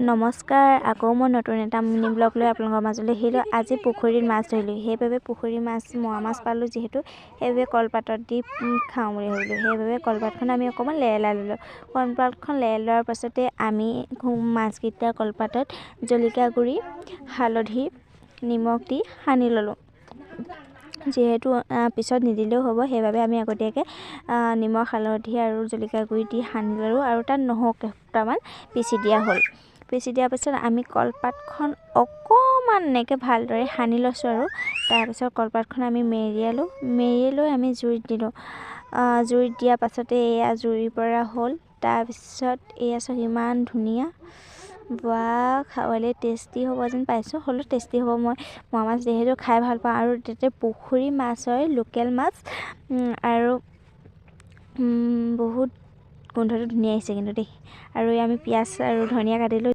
নমস্কাৰ, আকৌ মই নতুন এটা মিনি ব্লগ লৈ আপোনালোকৰ মাজলৈ আহিলোঁ। আজি পুখুৰীত মাছ ধৰিলোঁ, সেইবাবে পুখুৰীৰ মাছ মোৱা মাছ পালোঁ যিহেতু, সেইবাবে কলপাতত দি খাওঁ বুলি ভাবিলোঁ। সেইবাবে কলপাতখন আমি অকণমান লেৰেলাই ল'লোঁ। কলপাতখন লেৰেলোৱাৰ লোৱাৰ পাছতে আমি মাছকেইটা কলপাতত জলকীয়া গুড়ি, হালধি, নিমখ দি সানি ল'লোঁ। যিহেতু পিছত নিদিলেও হ'ব, সেইবাবে আমি আগতীয়াকৈ নিমখ, হালধি আৰু জলকীয়া গুড়ি দি সানি ল'লোঁ আৰু তাত নহৰু কেইফুটামান পিচি দিয়া হ'ল। পিচি দিয়াৰ পিছত আমি কলপাতখন অকণমান এনেকৈ ভালদৰে সানি লৈছোঁ আৰু তাৰপিছত কলপাতখন আমি মেৰিয়ালোঁ। মেৰিয়াই লৈ আমি জুইত দিলোঁ। জুইত দিয়াৰ পাছতে এয়া জুইৰ পৰা হ'ল। তাৰপিছত এয়া চাওক, ইমান ধুনীয়া, বাহ, খাবলৈ টেষ্টি হ'ব যেন পাইছোঁ। হ'লেও টেষ্টি হ'ব। মই মোৱা মাছ যিহেতু খাই ভাল পাওঁ আৰু তাতে পুখুৰীৰ মাছ হয়, লোকেল মাছ, আৰু বহুত গোন্ধটো ধুনীয়া আহিছে কিন্তু দেই। আৰু আমি পিঁয়াজ আৰু ধনিয়া কাটিলোঁ।